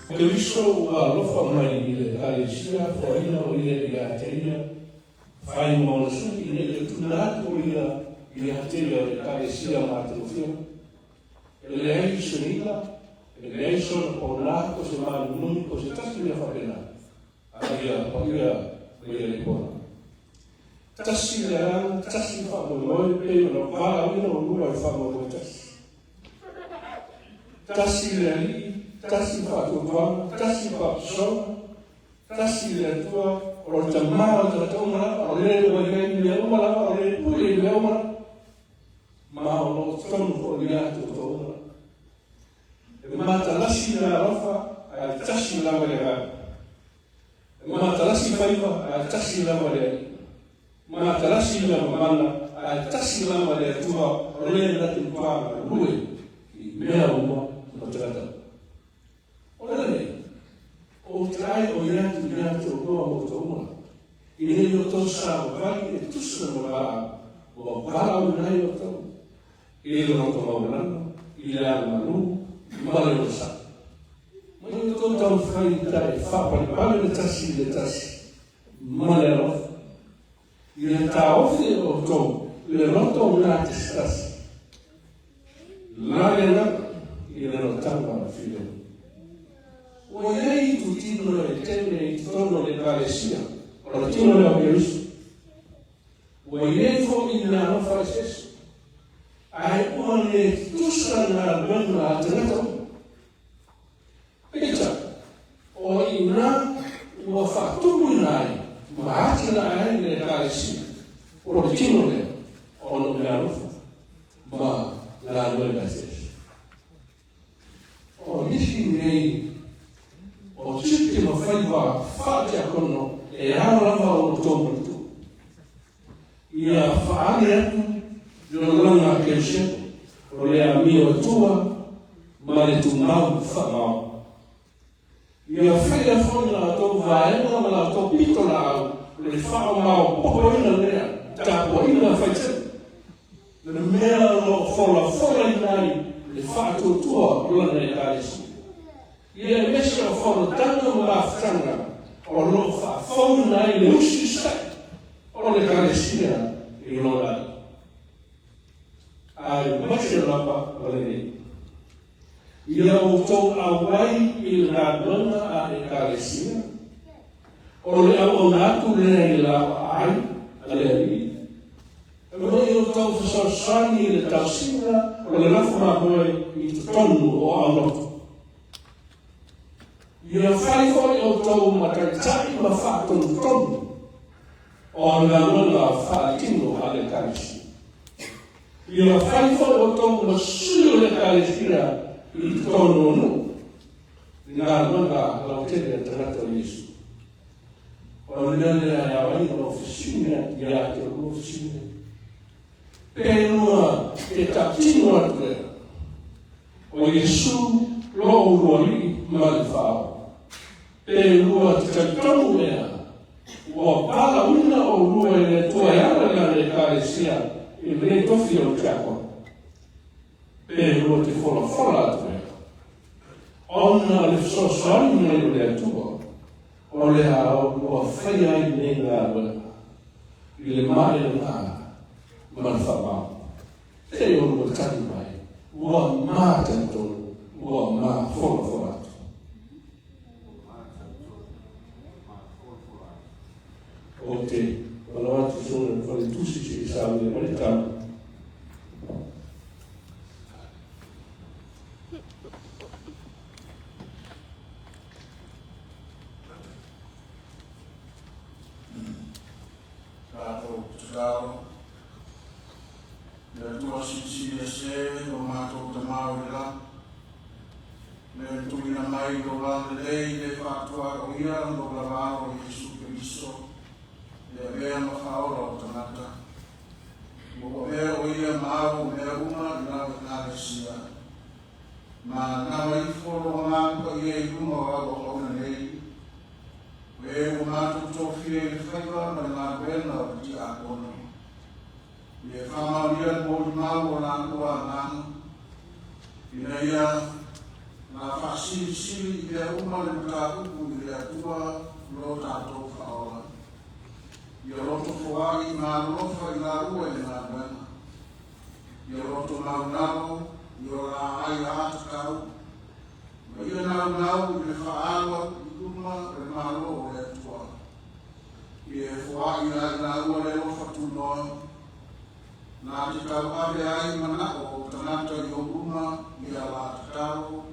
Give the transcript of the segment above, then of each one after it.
Keriso ua alofa mai i le Ekalesia foaina o ia ia te ia, fai ma ona sui ina ia tuuina atu o ia ia te ia o le Ekalesia matagofie. E leai se gila, e leai sona pauna po o se manunui po o se tasi mea faapena, a ia paia ma ia lipona. Tasi le agaga, tasi le faamoemoe, pei ona valaauina oulua i le faamoemoe tasi. Tasi le Alii, tasi le faatuatuaga, tasi le papasoga, tasi le Atua, o le Tama o tagata uma lava, o le ua i ai i mea uma lava, o le pule i mea uma lava, ma o lo o totonu foi ia te outou uma. E matalasi le alofa, ae tasi lava le agaga. E matalasi faiva, ae tasi lava le Alii. Matalasi mea mamana, ae tasi lava le Atua o le na te matua galue i mea uma ma tagata uma. O le lenei, ou te ai o i atu ia te outou ma outou uma, ina ia outou savavali e tusa ma valaau ua valaauina ai outou, i le loto maualalo, i le alamalu, ma le onosai. Ma ia outou taumafai e faapalepale le tasi i le tasi ma le alofa. Ia taofi e outou le loto gatasitasi, la le agaga i le rotaga o le filemu. Ua i ai itutino e tele i totonu o le Ekalesia, o le tino lea o Keriso. Ua i ai foi mea alofa eseese, ae ua le tutusa galuega a tagata uma. Peitai, o i ina ua faatumuina ai ma atinae ai le Ekalesia, o le tino lea ona o meaalofa ma galuega eseese. O nisi nei o tiute ma faiva faatiakono e ao lava ona outou manatua. Ia faaali atu le olaga a Keriseto, o le amio atua ma le tumau faamaoni. Ia faia foi la outou vaega ma la outou pitolaau le faamaopopoina lea tapuaiga faitele, le mea o lo o folafolaina ai le faatuatua o lana Ekalesia. Ia aemaise o fonotaga ma mafutaga o lo o faafouina ai le usiusitai o le Ekalesia i lona Alii. Aemaise lava o lenei. Ia outou auai i le galuega a Ekalesia, o le auauna atu lea i laoaai a le Alii, e mai outou fesoasoani i le tausiga o le lafo mamoe i totonu o aulotu. Ia fai foi outou ma taitai ma faatonutonu o le galuega faatino a le Ekalesia. Ia fai foi outou ma sui o le Ekalesia i totonu o nuu i galuega lautele a tagata o Iesu. O le mea lea e ao ai ona ou fesili atu ia te oulua fesili nei. Pe lua te tautino atu lea, o Iesu lo oulua Alii ma le Faaola. Pe lua te talitonu ea, ua valaauina oulua e le Atua e ala i lana Ekalesia i lenei tofi o le tiakono. Pe lua te folafola atu ea, ona o le fesoasoani mai o le Atua, o le a oulua faia ai lenei galuega i le maelena ma le faamaoni. Se i oulua tali mai, ua ma talitonu, ua ma folafola atu. Ou te valaau atu i sona le faletusi se i saunia mai le tama. Tatou tatalo. Le Atua silisili ese lo matou Tama o i le lagi, le tuuina mai i lo lalelei le faatuaoia lo lava Alo Iesu Keriso, le avea ma faaola o tagata. Ua avea o ia ma au o mea uma i lau Ekalesia. Ma nawa ifo lo agaga paia i luma o au auauna nei, o e ua matou tofia i le faiva ma le galuega o le tiakono, ia e faamaonia le molimau o la oulua agaga, ina ia La fa'asilisili i mea uma le mataupu i le Atua lo tatou Fa'aola. Ia loto foa'i ma alolofa i laua i le galuega. Ia loto maulalo i o la aiātatau, ma ia naunau i le fa'aalu atu i luma o le Mālō o le Atua. Ia e foa'i ia i laua le alofa tunoa, na te tauave ai mana'o o tagata i ou luma ia la tatalo,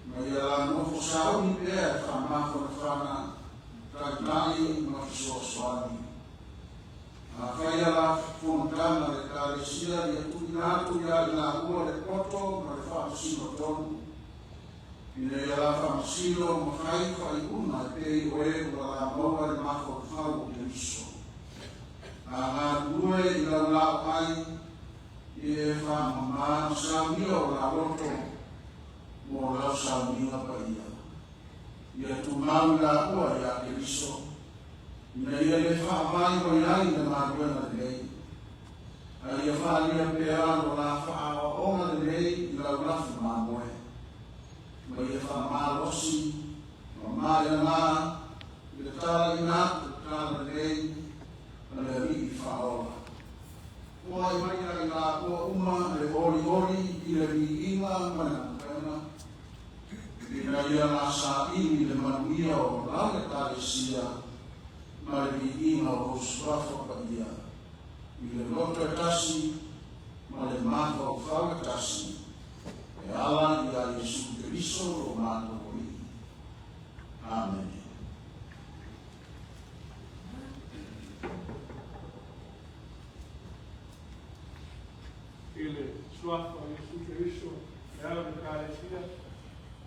ma ia la nofo sauni pea e fa'amafanafana, ta'ita'i ma fesoasoani. Afai la fonotaga a le Ekalesia, ia tuuina atu ia i laua le poto ma le faamasino tonu, ina ia la faamasino ma fai faaiuga e pei o e ua la maua le mafaufau o Keriso. A galulue i lau laoai, ia e faamamā ma saunia o la loto mo lau sauniga paia. Ia tumau i laua iā Keriso, ina ia lē faavaivai ai le galuega lelei. A ia faalia pea lo la faaoaoga lelei i lau lafu mamoe. Ma ia faamalosi ma maeagā i le talaina atu o le talalelei a le Alii Faaola. Foai mai ia i laua uma le olioli i le viiga ma le galuega, ina ia la saili le manuia o lau Ekalesia ma le viiga o lou suafa paia, i le loto e tasi ma le mafaufau e tasi, e ala iā Iesu Keriso lo matou Alii. Amene. I le suafa o Iesu Keriso, e ao i le Ekalesia,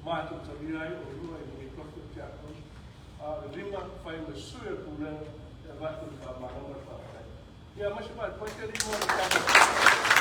matou talia ai oulua i lenei tofi o tiakono, a o le lima fai ma sui o le pulega e avatu le faamalo ma le faafetai. Ia, aemaise faatoai se alii mo le tatou.